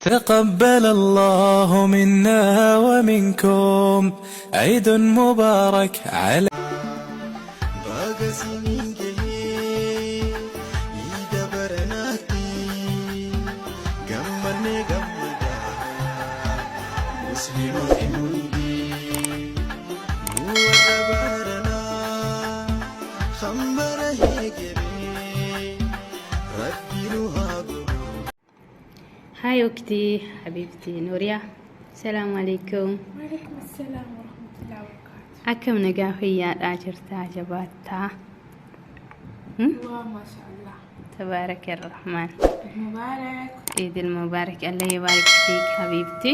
تقبل الله منا ومنكم عيد مبارك على Baga siniin gahee iida baranaatti gammannee gammadaa musliimoonni hundi nu warra baranaa kan bara heegeree rabbi nu haa godhu. Hi أختي حبيبتي Nuuriyaa. السلام عليكم. وعليكم السلام ورحمة الله وبركاته. Akkam nagaa fayyaadhaa jirtaa jabaattaa? الله ما شاء الله. تبارك الرحمن. عيد مبارك. عيد المبارك، الله يبارك فيك حبيبتي.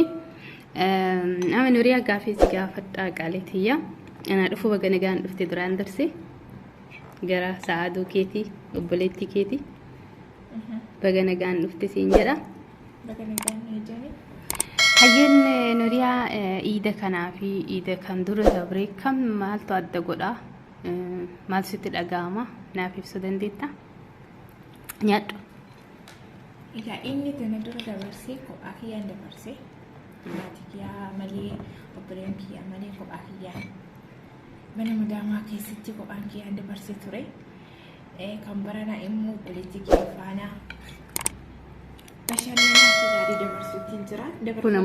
Ama Nuuriyaa, gaafii si gaafadhaa qaaleetiyya. Anaa dhufu, baga nagaan dhufte. Duraan darse gara sa'aaduu keetii, obboleettii keetii, baga nagaan dhufte siin jedha. Baga nagaan eejjanii. Hayyeen Nuuriyaa, iida kanaa fi iida kan dura dabre kam maaltu adda godhaa? Maaltu sitti dhaga'ama? Naaf ibsuu dandeettaa? Nyaadhu. Egaa inni tana dura dabarsee kophaa kiyyaan dabarsee, maatii kiyyaa malee, obboleen kiyyaa malee, kophaa kiyyaan mana madaamaa keessatti kophaan kiyyaan dabarsee ture. Kan baranaa immoo obboleettii kiyya faana bashannanaa fi gaarii dabarsuutti jira. Kuna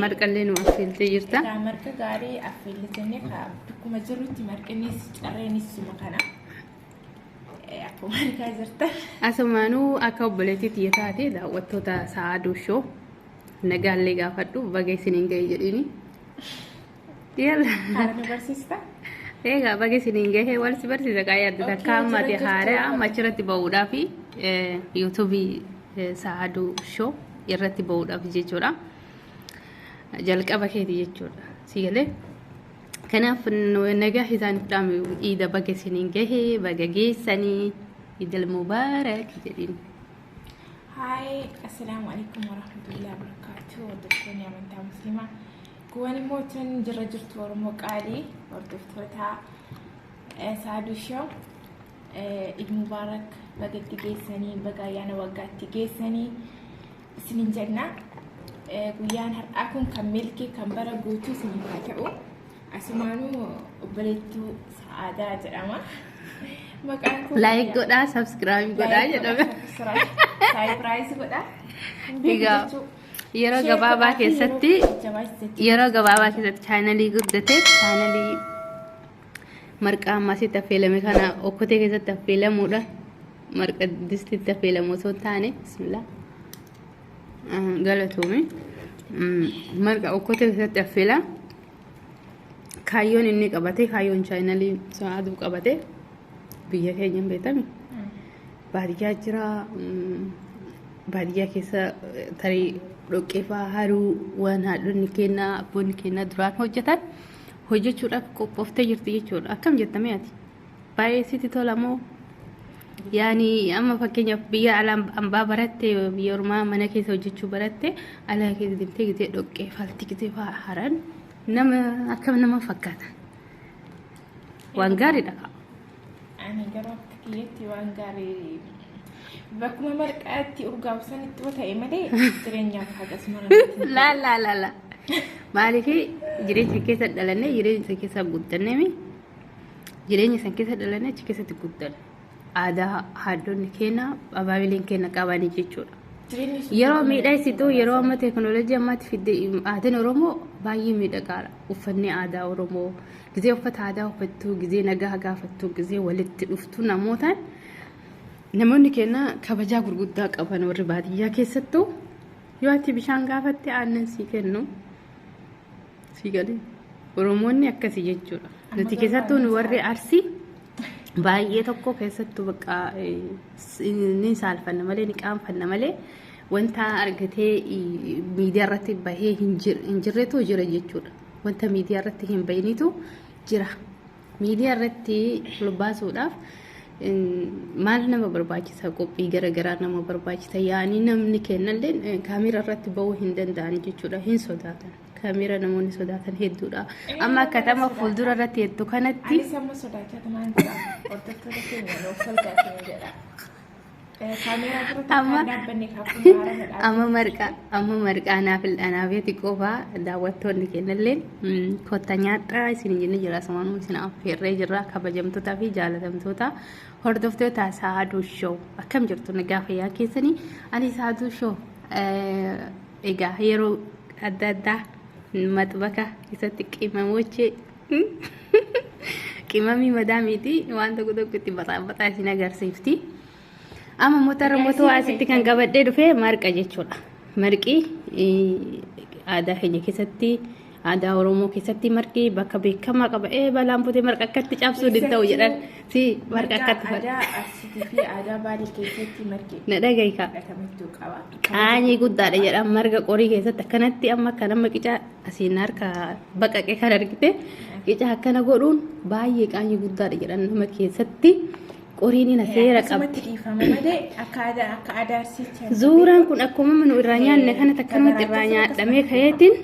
marqallee nu affeeltee jirta. Egaa marqa gaarii affeellatanii akkuma jirrutti marqinis carreenis suma kana. Akkuma argaa jirtan. Asumaanuu akka obboleettii tiyya taate daawwattoota Sa'aaduu Show nagaallee gaafadhu, baga isiniin gahe jedhini. Yalla. Haala nu barsiista. Egaa baga isiniin gahe wal si barsiisa qaayyaa adda takka Okay, amma ati jira haaraa jirtu. amma achirratti bahuudhaaf YouTubeii Sa'aaduu Show irratti bahuudhaaf jechuudha. Jalqaba keeti jechuudha. Si galee? Kanaaf nagaa isaaniif dhaame, iida baga isiniin gahe, baga geessanii, Idil Mubaarak jedhiin. Hi, السلام عليكم ورحمة الله وبركاته. Hordoftoonni amantaa Musliimaa. Kuwwan immoo tun jirra jirtu Oromoo qaalii hordoftoota Saaduu Show. Eid Mubaarak, bagatti geessanii, baga ayyaana waggaatti geessanii isinin jenna. Guyyaan har'aa kun kan milkii kan bara guutuu isiniif haa ta'u. Asumaanuu obboleettuu Sa'aadaa jedhama. Maqaan koo Like godhaa, subscribe godhaa jedhama. Surprise godhaa. Egaa yeroo gabaabaa keessatti channelii guddate, channelii marqaa ammasitti affeelame kana okkotee keessatti affeelamuudha. Marqa distitti affeelamu osoo hin taane, bismillah. Galatoome. Marqa okkotee keessatti affeela. Kaayyoon inni qabate, kaayyoon channelii Sa'aaduu qabate, biyya keenya hin beekame. Baadiyyaa jira. Baadiyyaa keessa tarii dhoqqee fa'aa haruu, waan haadhonni kennaa abboonni kennaa duraan hojjetan hojjechuudhaaf qophooftee jirti jechuudha. Akkam jettamee ati? Baay'ee sitti tola moo? Yaani amma fakkeenyaaf biyya alaa ambaa baratte, biyya ormaa mana keessa hojjechuu baratte, alaa keessa deemtee gizee dhoqqee falti gizee fa'aa haran nama akkam nama fakkaata? Waan gaariidha. Ani garuu akka kiyyatti waan gaarii bakkuma marqaatti urgaa'u sanitti yoo ta'e malee jireenyaaf hagas mara. Laa laa laa laa. Maaliif jireenya keessa dhalanne, jireenya isa keessa guddannemi, jireenya san keessa dhalanne, achi keessatti guddanne, aadaa haadhonni keenya, abaabileen keenya qabanii jechuudha. Jireenyi sun Yeroo miidhagsitu, yeroo amma teekinooloojii ammaatti fidde, aadaan Oromoo baay'ee miidhagaadha. Uffanni aadaa Oromoo, gizee uffata aadaa uffattu, gizee nagaa gaafattu, gizee walitti dhuftu namootaan, namoonni keenya kabajaa gurguddaa qaban. Warri baadiyyaa keessattuu yoo ati bishaan gaafatte aannan sii kennu, sii galee. Oromoonni akkasii jechuudha. Nuti keessattuu nu warri Arsii baay'ee tokko keessattuu bakka ni saalfanna malee, ni qaanfanna malee, wanta argatee miidiyaa irratti bahee hin jirretu jira jechuudha. Wanta miidiyaa irratti hin bahinitu jira. Miidiyaa irratti ol baasuudhaaf maal nama barbaachisa? Qophii garaagaraa nama barbaachisa. Yaani namni kennallee kaameera irratti bahuu hin danda'an jechuudha. Hin sodaatan. Kaameera namoonni sodaatan hedduudha. Amma akka tama fuuldura irratti hedduu kanatti. Anis amma sodaachaa tamaan jira. Hordoftoota keenya nuuf sodaatanii jedha. Kaameeraa dura Amma takkaan dhaabbanne kaafuun haara dhaabbanne. Amma marqaa naaf anaafeeti qofaa daawwattoonni kennallee kotta nyaadhaa isin jenne jira. Asumaanuu isin affeerree jirra. Kabajamtootaa fi jaalatamtoota hordoftoota Saaduu Show, akkam jirtu? Nagaa fayyaa keessanii? Ani Saaduu Show. Egaa yeroo adda addaa maxbaka isatti qimamochee qimamii madaamiiti waan tokko tokko itti baxaa isin agarsiifti. Amma motora motora asitti kan qabadhee dhufe marqa jechuudha. Marqi aadaa keenya keessatti, aadaa Oromoo keessatti marqi bakka beekamaa qaba. Ee, balaan butee marqa akkatti cabsuu danda'u jedhan. Si marqa akkatti Aadaa Arsiitii fi aadaa Baalee keessatti marqi na dhagahi kaa. fudhatamachuu qaba. Qaanyii guddaadha jedhan. Marga qorii keessatti akkanatti amma akka nama qicaa asiin harka baqaqee kan argite qicaa akkana godhuun baay'ee qaanyii guddaadha jedhan. Nama keessatti qoriin ina seera Akkasumatti qabdi. dhiifama malee akka aadaa Arsiitti. Zuuraan kun akkuma nu irraa nyaanne kanatti akkanumatti irraa nyaadhamee ka'eetiin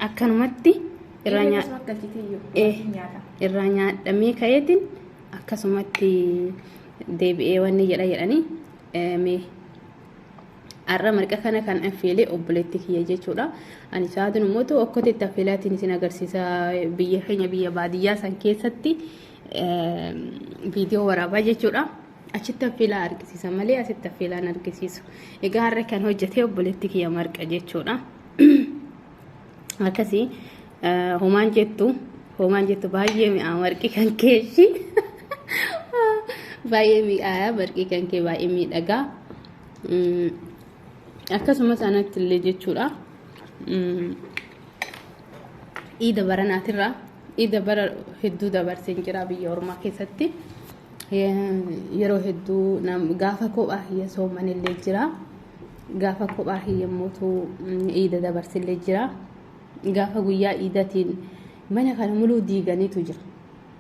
akkanumatti irraa Akkasuma galchitee iyyuu nyaata. Irraa nyaadhamee ka'eetiin akkasumatti deebi'ee wanni jedha jedhanii. Mee har'a marqa kana kan affeelee obboleetti kiyya jechuudha. Ani sa'aatiin immoo okkoteetti affeelaatiin isin agarsiisa. Biyya keenya biyya baadiyyaa san keessatti viidiyoo waraabaa jechuudha. Achitti affeelaa argisiisa malee asitti affeelaan argisiisu. Egaa har'a kan hojjete obboleetti kiyya marqa jechuudha. Akkasii homaan jettu baay'ee mi'aa marqi kan keeshi. Baay'ee mi'aayaa marqi kan kee, baay'ee miidhagaa. Akkasumas anatti illee jechuudha. Iida baranaatirraa iida bara hedduu dabarseen jira biyya ormaa keessatti. Yeroo hedduu gaafa kophaa hiyya soomanillee jira. Gaafa kophaa hiyyammotu iida dabarsillee jira. Gaafa guyyaa iidatiin mana kana muluu diiganiitu jira.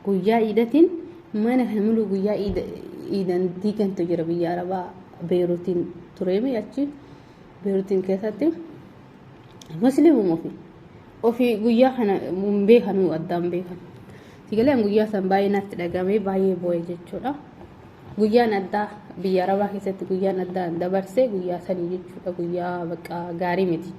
Guyyaa iidatiin mana kana muluu guyyaa iidan diigantu jira. Biyya Arabaa Beeruutiin tureemi, achi Beeruutiin keessatti musliimuma ofii ofii guyyaa kana hin beekanuu, addaan beekan. Sigaleen guyyaa san baay'ee natti dhagamee baay'ee boo'e jechuudha. Guyyaan addaa biyya Arabaa keessatti guyyaan addaa dabarsee guyyaa sanii jechuudha. Guyyaa bakka gaarii miti.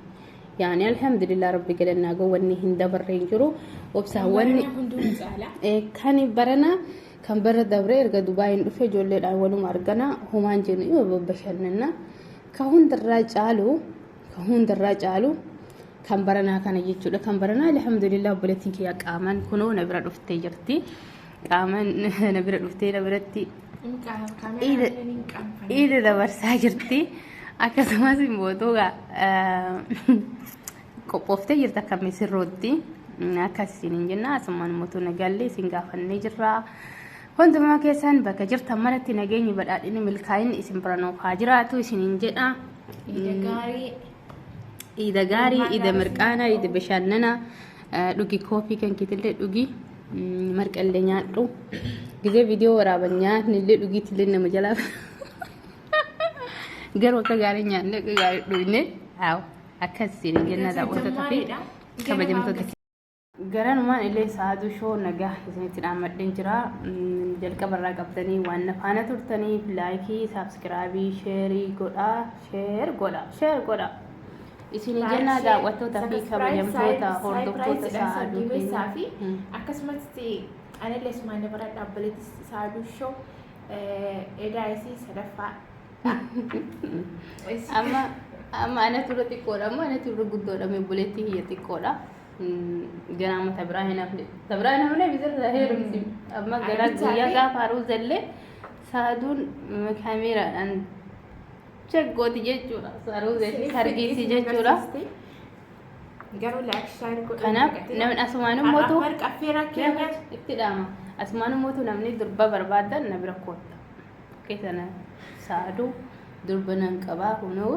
Yaani alhamdulillah, rabbi galannaa ga'u, wanni hin dabarre hin jiru. Obsaan wanni Hunduu ni caala. Kan barana kan bara dabre erga Dubaayin dhufe ijoolleedhaan waluma argana, homaan jennu, yoo bashannanna. Ka hundarraa caalu kan baranaa kana jechuudha. Kan baranaa alhamdulillah, obboleettiin kiyya qaaman kunoo na bira dhuftee jirti. Qaaman na bira dhuftee na biratti iida dabarsaa jirti. Akkasumas immoo qophooftee jirti akka misirrootti. Akkas isiniin jenna. Asumaan immoo nagaallee isin gaafannee jirra. Hundumaa keessan bakka jirtan maratti nageenyi, badhaadhinni, milkaa'inni isin bira nuuf haa jiraatu isiniin jedha. Iida gaarii. Iida gaarii, iida mirqaanaa, iida bashannanaa. Dhugi koofii kan keetillee dhugi, marqallee nyaadhu. Gizee viidiyoo waraaban nyaatni illee dhugiitillee nama jalaa. Garuu akka gaarii nyaanne, akka gaarii dhugne, akkas isiniin jenna daawwattoota fi kabajamtoota. Garanumaan illee Saaduu Show nagaa isinitti dhaammadheen jira. Jalqabarraa qabdanii waan na faana turtaniif like, subscribe, share godhaa, share godhaa, share godhaa. Isin jennaa daawwattoota fi kabajamtoota hordoftoota Saaduu. Keessaa fi akkasumas anillee sumaan dabara dhaabbileetti Saaduu Show edaa isii sadaffaa. Amma anatu irra xiqqoodha, amma anatu irra guddoodha, obboleettii kiyya xiqqoodha. Ganaa mata biraa hin hafne. Ta biraa hin hafne bisirra heerumsi. Amma ganaa guyyaa gaafa haruusallee Saaduun kaameeraadhaan cheggooti jechuudha. Haruusa sargiisi jechuudha. Garuu like, share godhuu. Kanaaf namni asumaan immoo Marqa affeeraa keenya. Itti dhaama. Asumaan immoo namni durba barbaadan na bira kootta. Keessana Saaduu durba nan qabaa kunoo.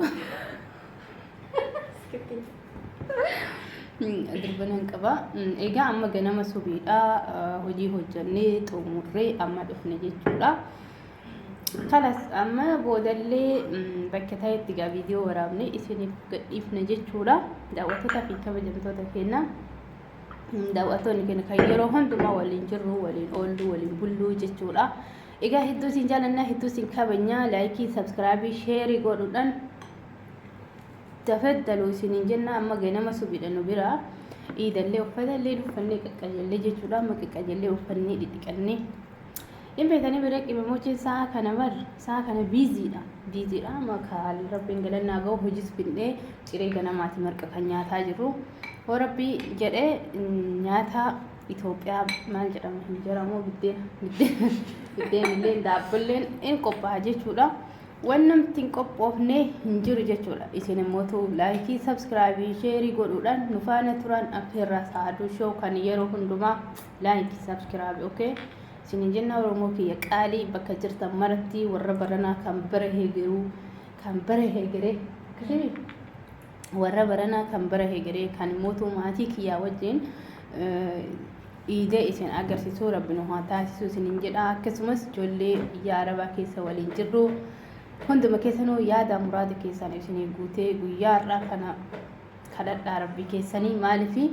Durba nan qabaa. Egaa amma ganama subiidha, hojii hojjannee xumurree amma dhufne jechuudha. Kalas, amma boodallee bakka ta'etti egaa viidiyoo waraabne isiniif gadhiifne jechuudha. Daawwattoota fi kabajamtoota keenya. Daawwattoonni keenya kan yeroo hundumaa waliin jirru, waliin oollu, waliin bulluu jechuudha. Egaa hedduu isin jaalannaa, hedduu isin kabajnaa. Like, subscribe, share godhuudhaan tafaddalu isiniin jenna. Amma ganama subiidha nu bira. Iidallee uffatallee uffannee qaqqajallee jechuudha. Amma qaqqajallee uffannee dhidhiqannee. Hin beekanii bira qimamochiin sa'a kana bar sa'a kana busy dha. Busy dha. Amma kaal rabbiin galannaa gahu hojiis finnee ciree ganamaati marqa kan nyaataa jirru. Hoo rabbii jedhee nyaata Itoophiyaa maal jedhama hin jedhamu, biddeen biddeen illee daabbolleen in qophaa'a jechuudha. Waan namti hin qophoofne hin jiru jechuudha. Isin immoo like, subscribe, share godhuudhaan nu faana turan affeerraa Saaduu Show kan yeroo hundumaa like, subscribe, okay. Isin jenna Oromoo kiyya qaalii bakka jirtan maratti, warra baranaa kan bara heegeruu kan bara heegeree akkasii, warra baranaa kan bara heegeree kan immoo maatii kiyyaa wajjin iidee isin agarsiisuu rabbi nu haa taasisu isinin jedha. Akkasumas ijoollee biyya arabaa keessa waliin jirru hunduma keessanuu yaada muraada keessan isinii guutee guyyaa har'aa kana kadhadhaa rabbii keessanii. Maaliifi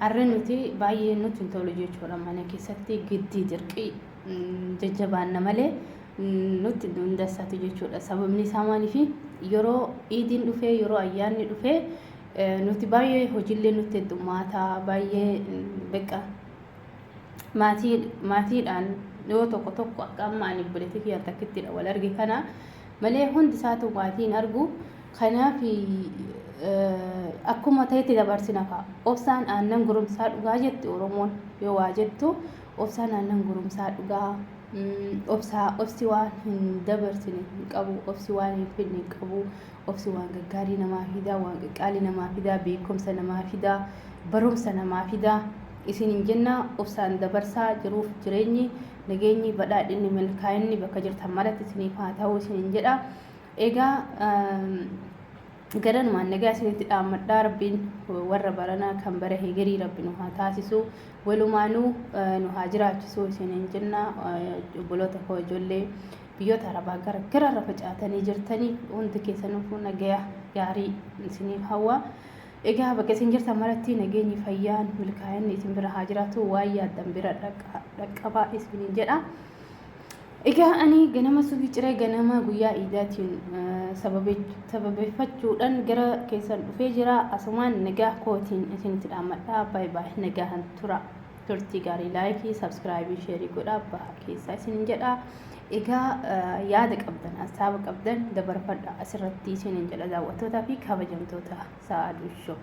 har'a nuti baay'ee nutti hin tolu jechuudha, mana keessatti giddii dirqii jajjabaanna malee nutti hin dassatu jechuudha. Sababni isaa maaliifi yeroo iidiin dhufee, yeroo ayyaanni dhufee, nuti baay'ee hojiilee nutti heddummaata, baay'ee beqa maatii maatiidhaan yoo tokko tokko akka amma ani obboleettii kiyya takkittidha wal arge kana malee hundi isaatu maatiin argu. Kanaaf akkuma ta'etti dabarsina fa'a. Obsaan aannan goromsaa dhugaa jetti Oromoon yoo waa jettu, obsaan aannan goromsaa dhugaa. Obsaa, obsi waan hin dabarsine hin qabu, obsi waan hin fidne hin qabu. Obsi waan gaggaarii namaa fidaa, waan qaqqaalii namaa fidaa, beekumsa namaa fidaa, barumsa namaa fidaa. Isin hin jenna, obsaan dabarsaa. Jiruuf jireenyi, nageenyi, badhaadhinni, milkaa'inni bakka jirtan maratti isiniif haa ta'u isin hin jedha. Egaa garanumaan nagaa isinitti dhaammadhaa. Rabbiin warra baranaa kan bara hegerii rabbi nu haa taasisu, walumaanuu nu haa jiraachisu isiniin jenna. Obboloota koo ijoollee biyyoota arabaa gara gararra facaatanii jirtanii hundi keessanuu nagaya gaarii isiniif hawwa. Egaa bakka isin jirtan maratti nageenyi, fayyaan, milkaa'inni isin bira haa jiraatu, waan yaaddan bira dhaqqabaa isiniin jedha. Egaa ani ganama subii ciree ganama guyyaa iidaatiin sababeeffachuudhaan gara keessan dhufee jira. Asumaan nagaa kootiin isinitti dhaammadhaa. Baay'ee baay'ee nagaan tura. Turtii gaarii. Like, subscribe, share godhaa baha keessaa isinin jedha. Egaa yaada qabdan, hasaaba qabdan dabarfadha asirratti isinin jedha, daawwattootaa fi kabajamtoota Sa'aduu Show.